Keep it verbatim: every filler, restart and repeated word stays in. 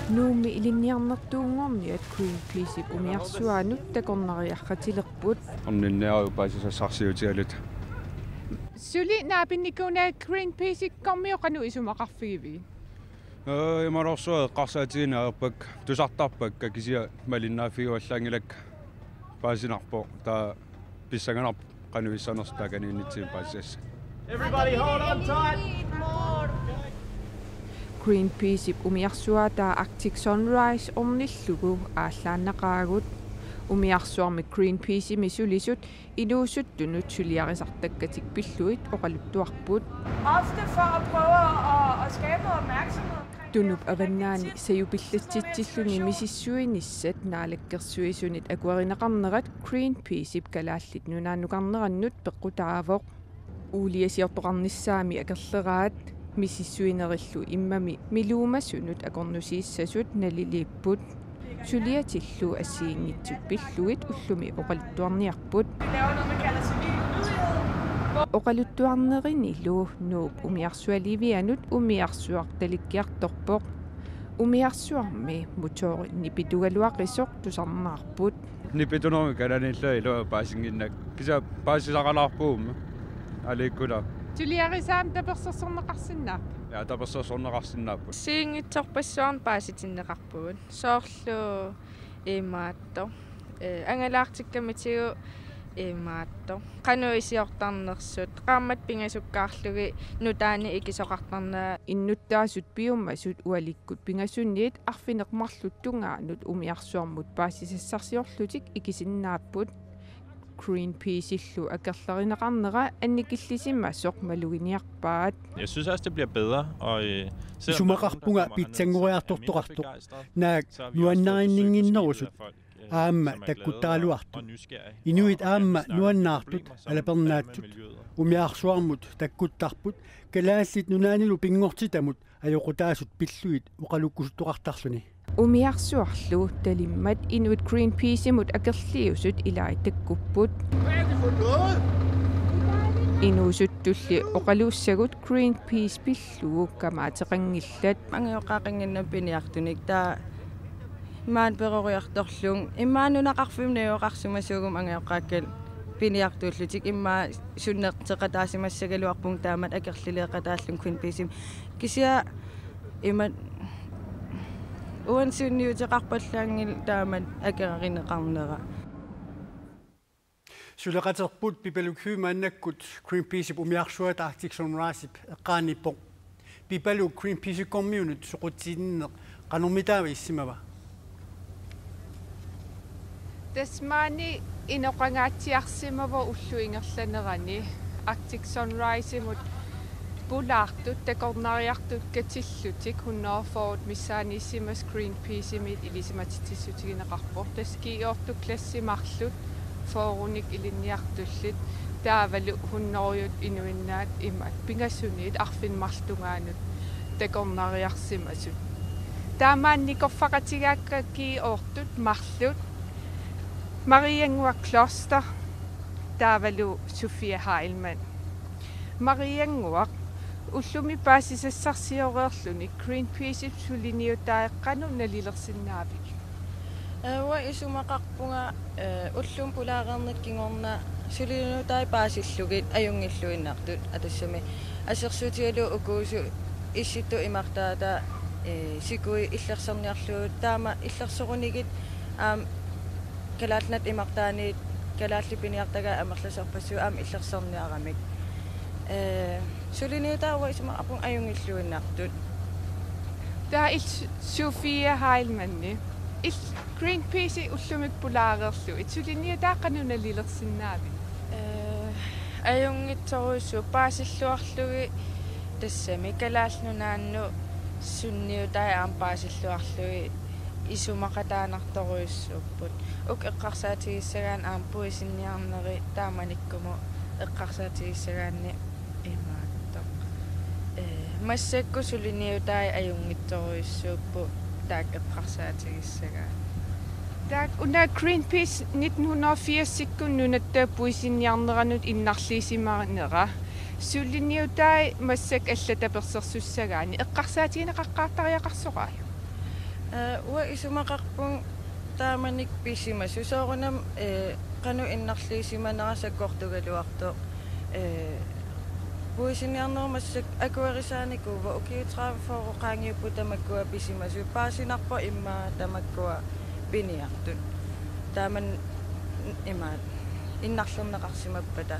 Nuummi ilinniarnertuunngorniat Greenpeaceip umiarsuaanut takornariarratilerput. Orninniaruk paasisassarsiutigaluta. Suli naapinnikuunagit Greenpeaceikkormiut qanoq isumaqarfigivigit? Ee, imaluunniit eqqarsaatigineq ajorpakka, tusartarpakka, kisianni malinnaaffigivallaaginnakku paasinarpoq, taava pissanganarpoq qanoq issanersoq taakaniinnitsigut paasisassagut. Everybody hold on tight. Greenpeaceip umiarsuaataa Arctic Sunrise ornillugu aallaannaqaagut. Umiarsuarmi Greenpeacemi sulisut inuusuttunut suliarisartakkatik pillugit oqaluttuarput. Ofte for at prøve at, at, at skabe noget opmærksomhed omkring det, Tunup avannaani sajupillatsitsilluni misissuinissat Naalakkersuisunit akuerineqarnerat Greenpeaceip Kalaallit Nunaannukarnerannut peqqutaavoq. Uuliasiortoqarnissaammi akerleraat misissuinerillu immami miluumasunut akornusiissasut naliliipput. Suliatillu assigiinngitsut pillugit ullumi oqaluttuarniarput. Oqaluttuarnerinilu Nuup umiarsualivianut umiarsuaq talikkiartorpoq. Umiarsuarmi motoori nipitugaluaqisoq tusarnaarput. Nipitunermi kalaallinillu ilua paasinnginnakku. Kisianni paasisaqalaarpugut. Aliikkula. Suliarisaamik tapersersorneqarsinnaapput? Ja, tapersersorneqarsinnaapput. Assigiinngitsorpassuarnik paasitinneqarpugut. Soorlu imaattoq. Ee, angalaartikkamitigut imaattoq. Qanoq iliortarnersut, qaammatit pingasukkaarlugit nutaanik ikisoqartarnerat. Innuttaasut piumasut ualikkut pingasuniit arfineq-marluk tungaanut umiarsuarmut paasisassarsiorlutik ikisinnaapput. Greenpeaceillu akerlerineqarnera annikillisimasoq maluginiarpaat. Jeg synes også, det bliver bedre, og, øh, selvom der er nogen, der Isumaqarpunga kommer herned, så er jeg mindre begejstret, så er vi også blevet besøgt forskellige af folk, øh, som er glade og, og nysgerrige, og gerne vil snakke om problemer, som batter med miljøet. Isumaqarpunga pitsanngoreertortoqartoq. Naak nuannarinninnginnerusoq. Aamma takkuttarluartoq. Inuit aamma nuannaartut, alapernaatut umiarsuarmut takkuttarput, Kalaallit Nunaannilu pinngortitamut ajoqutaasut pillugit oqalukkusuttoqartarluni. Umiarsuarlu talimmat inuit Greenpeaceimut akerliusut ilai takkupput. Inuusuttulli oqaluussagut Greenpeace pillugu kamaateqanngillat. Angajoqqaaqannginnama piniartunik, taava imaanngooq peroriartorlunga, imaanngooq nunaqarfimmi najugaqarsimasuuguma angajoqqaakkat piniartuullutik, imaanngooq sunnerteqataasimassagaluarpunga taamatut akerlileeqataallunga Greenpeacemi. Kisianni imatut uani sunniuteqarpallaanngilaq taamatut akerarineqarnera. Suleqaterput Pipaluk Høegh maannakkut Greenpeaceip umiarsuata Arctic Sunriseip eqqaaniippoq. Pipaluk, Greenpeaceikkormiunut soqutiginninneq qanormitaava issimava? Tassa maani inoqangaatsiarsimavoq ullup ingerlanerani Arctic Sunrisemut pulaartut takornariartut katillutik hundrede fyrre missaaniissimasut Greenpeacemiit ilisimatitsissutigineqarpoq. Tassa G otte klassi marluk fyrrenik ilinniartullit, taavalu hundrede inuinnaat imaat pingasuniit arfineq-marluk tungaanut takornariarsimasut. Taamaannik nikorfaqatigaakka G otte marluk, Mariannguaq Kloster taavalu Sofia Heilmann. Mariannguaq, ullumi paasisassarsioreerluni Greenpeaceip suliniutai qanoq nalilersinnaavigit? Ee, uanga isumaqarpunga, ee, ullumi pulaareernerata kingorna suliniutai paasillugit ajunngilluinnartut, aa, tassami assersuutigalugu ukuusut issittut imartaata, ee, sikui illersorniarlugit, taama illersorunigit aamma Kalaallit Nunaat imartaaniit kalaallit piniartagaat amerlasoorpassuit aamma illersorniaramik. Ee, suliniutai uanga isumaqarpunga ajunngilluinnartut. Taava illit Sofia Heilmanni. Illit Greenpeace ullumi pulaareerlugit suliniutai qanoq nalilersinnaavigit? Ee, ajunngitsorujussuupput paasilluarlugit, tassami Kalaallit Nunaannut sunniutai aamma paasilluarlugit isumaqataanartorujussuupput. Uku eqqarsaatigissagaanni aamma puisinniarneri taamanikkumut eqqarsaatigissagaanni imaattoq. Ee, massakkut suliniutai ajunngitsorujussuupput taakku eqqarsaatigissagaanni. Taakku una Greenpeace nitten hundrede og firsikkut nunatta puisinniarneranut innarliisimanera. Suliniutai massakkut allat tapersersussagaanni eqqarsaatigineqaqqaartariaqarsoraat? Ee, uanga isumaqarpunga taamanikkut pisimasut. Soorunami, ee, qanoq innarliisimanera sakkortugaluartoq. Ee, puisiniarnerup massakkut akuerisaanikuuvoq, ukiut tredive fyrre qaangiupput tamakkua pisimasut. Paasinarpoq immaqa tamakkua piniartut. Taamani imaat innarlerneqarsimappata.